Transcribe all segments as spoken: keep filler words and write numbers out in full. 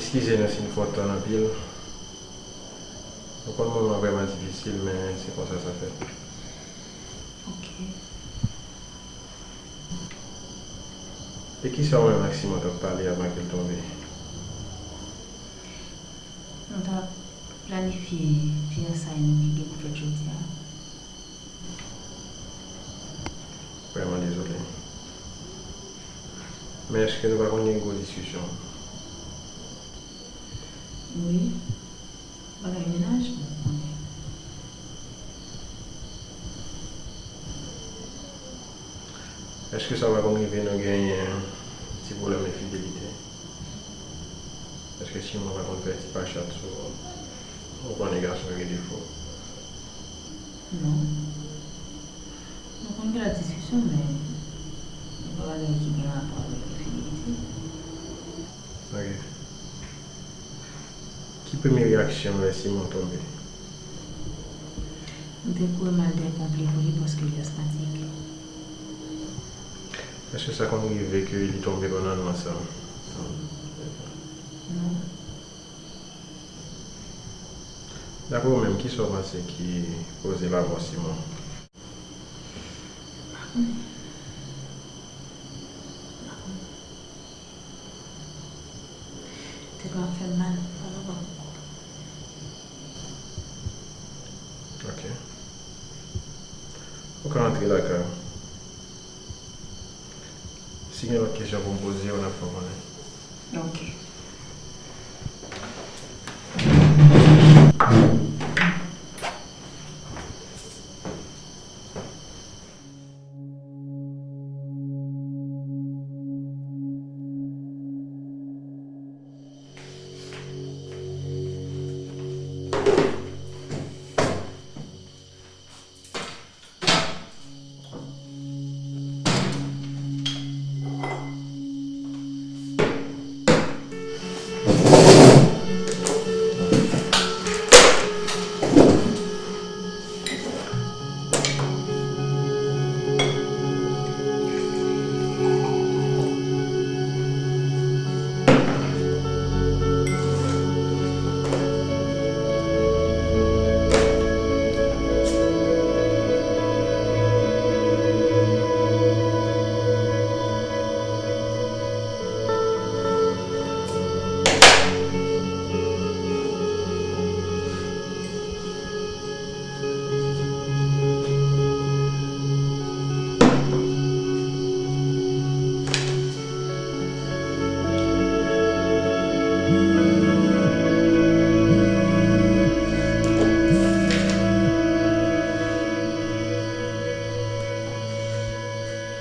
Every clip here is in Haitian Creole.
Eskize nou si n fè w tann anpil. Nou konn moman an vrèman difisil, men se konsa sa fèt. Ok. E kisa ou menm ak Simon t ap pale avan ke l tonbe? Nou t ap planifye fiyansay nou ki gen pou fèt jodi a. Vrèman dezole. Men èske nou pa konn gen gwo diskisyon? Wi. Bagay mennaj, bon, ou konnen. Èske sa pa konn rive nou genyen ti pwoblèm enfidelite? Èske Simon pa konn fè ti pachat sou ou? Ou konnen gason gen defo. Non. Nou konn gen lòt diskisyon, men se pa bagay ki gen rapò avèk enfidelite. Ok. Ki premye reyaksyon w lè Simon tonbe? M te kouri m al dèyè ponpye pou li paske li asmatik. Èske sa konn rive ke li tonbe pandan nwit sa? Non. Daprè w menm, kisa w panse ki koze lanmò Simon? M pa konnen. M pa konnen. Tèt mwen ap fè m mal, m pa kapab ankò. Ok. Ou ka antre lakay ou. Si gen lòt kesyon pou m poze w, n ap fè w konnen. Ok.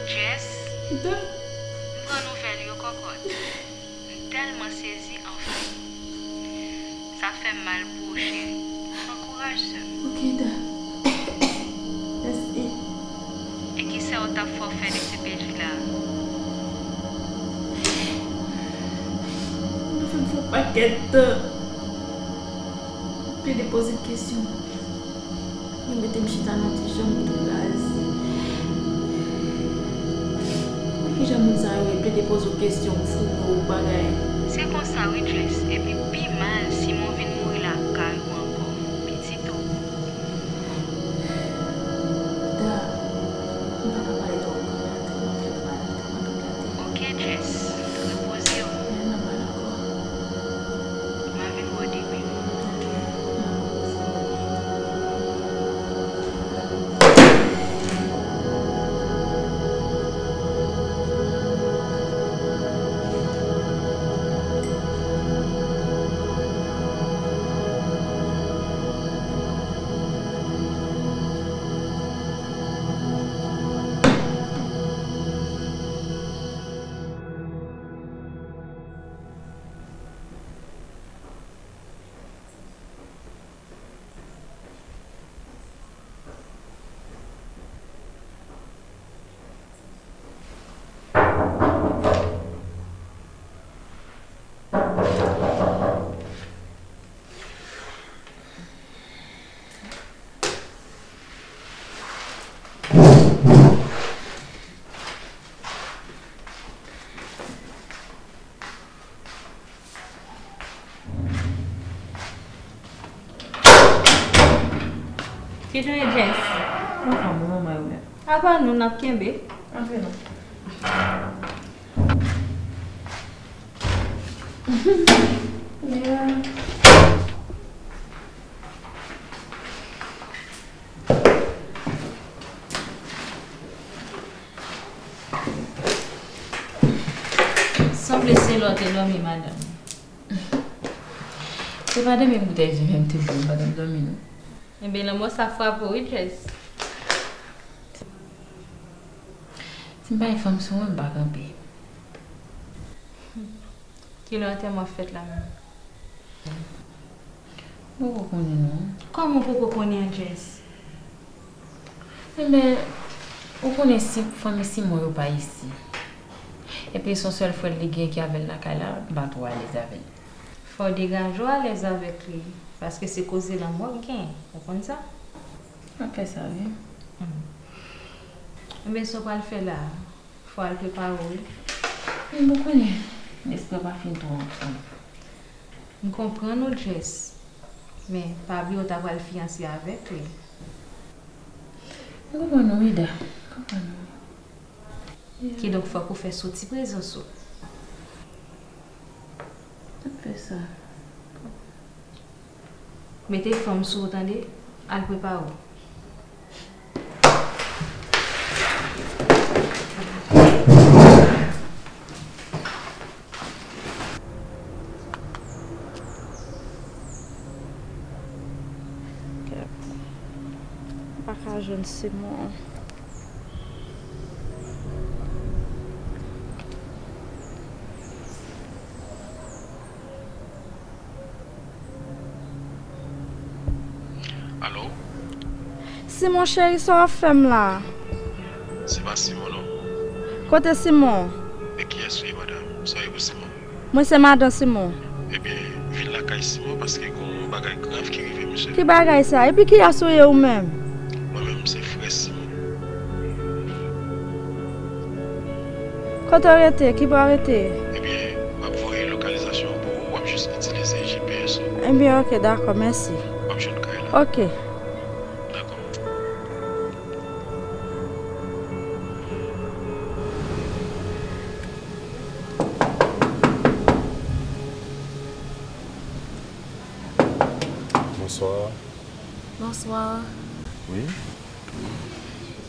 Jess, m pran nouvèl yo kòkòt. M tèlman sezi, anfen. Sa fè m mal pou ou, cheri. Pran kouraj, sè m. Ok, da. Mèsi. E kisa yo t ap fè w fè D C P J la? Ou fè m fè yon pakèt tan. Plede poze m kesyon. Yo mete m chita nan ti chanm tou gaz. Pou kijan moun sa yo plede poze w kesyon, fouye w bagay? Se konsa wi, Jess. Epi pi mal, Simon vin mouri lakay ou ankò. Pitit ou. Da, m pa ka pale twòp, m ap fè mal, m ap gate. Ok, Jess, repoze w. Mwen nan mal ankò. M a vin wè w demen. Kijan e Jess? Anfòm, wi, manman yo menm. Apa nou, n ap kenbe. Antre non. Yeah. Sanble se lè w te dòmi, madanm. Se pa de menm boutèy vin menm te bwè, madanm dòmi non. Enben, lanmò sa frape w, wi, Jess. Si m pa gen fanm sou mwen, m pa kanpe. Kilè antèman fèt la menm? M poko konnen non. Kòman w poko konnen an, Jess? Enben, ou konnen si fanmi Simon yo pa isi. Epi se yon sèl frè l li gen ki avè l lakay la, m pa twò alèz avè l. Fò w degaje w alèz avèk li, paske se koze lanmò k gen, ou konn sa? M ap fè sa, wi. Hmm. Enben, sa w pral fè la a, fò w al prepare w, wi. M poko konnen, lespri a pa fin twò anfòm. M konprann ou, Jess, men pa bliye w ta pral fiyanse avèk li. M konprann ou, Mida, m konprann ou. Kidonk, fòk ou fè soti prezans ou. M ap fè sa. Mete fanm sou ou, tande? Al prepare w. M pa ka jwenn Simon. Alo? Simon cheri, sa w ap fè m la? Se pa Simon non. Kote Simon? E kiyès ou ye, madanm? Sa w ye pou Simon? Mwen se madan Simon. Ebyen, vin lakay Simon paske gon bagay grav ki rive misye. Ki bagay sa? Epi kiyès ou ye ou menm? Mwen menm se frè Simon. Kote w rete? Ki bò w rete? Ebyen, m ap voye lokalizasyon an pou ou, w ap jis itilize G P S ou. Ebyen, oke, dakò, mèsi. W ap jwenn kay la. Oke. Dakò. Bonswa. Bonswa. Wi?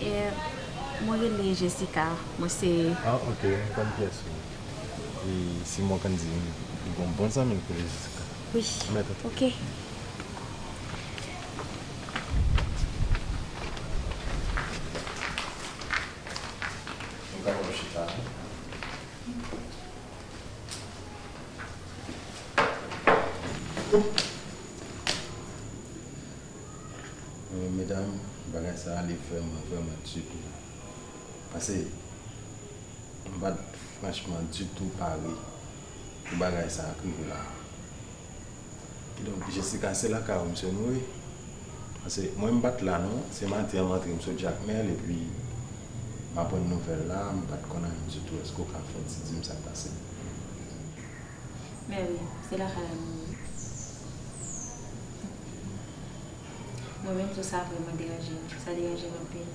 E, mwen rele Jessica. Mwen se... Ah, ok. M konn kiyès ou ye. E Simon konn di m, li gon bon zanmi l ki rele Jessica. Wi. Mèt antre. Ok. Nou ka pran chita. Wi, medam, bagay sa a, li vrèman, vrèman di pou mwen. Paske m pa t franchman ditou pare pou bagay sa a k rive la a. Kidonk, Jessica, se lakay ou misye mouri. Paske mwen, m pa t la non, se maten an m antre, m sot Jakmèl, epi m aprann nouvèl la, m pa t konn anyen ditou. Èske w ka fè ti di m sa k pase? Men wi, se lakay la l mouri. Mwen menm tou, sa vrèman deranje m. Sa deranje m anpil.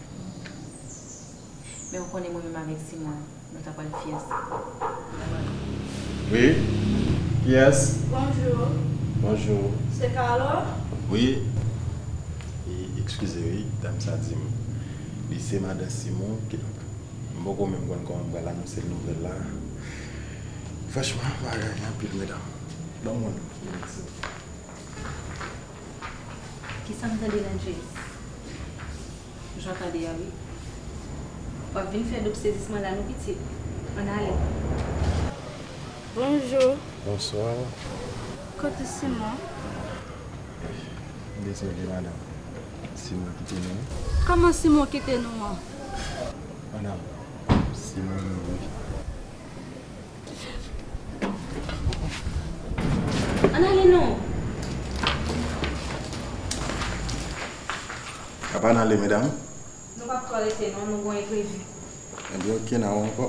Men ou konnen mwen menm avèk Simon, nou ta pral fiyanse. Wi? Kiyès? Bonjou. Bonjou. Se Carlo? Wi. E, ekskize, wi, dam sa di m li se madan Simon, kidonk m poko menm konn kòman m pral anonse l nouvèl la. Franchman, bagay anpil, medam. Ban m yon. Kisa m tande la, Jess? Jan w tande a, wi. W ap vin fè doub sezisman la, non, pitit. Ann ale. Bonjou. Bonswa. Kote Simon? Dezole, madanm. Simon kite nou. Kòman Simon kite nou an? Madanm, Simon mouri. Ann ale non. Apa n ale, medam? Nou p ap twò rete non, nou gon enprevi. Ebyen, oke, n a wè ankò.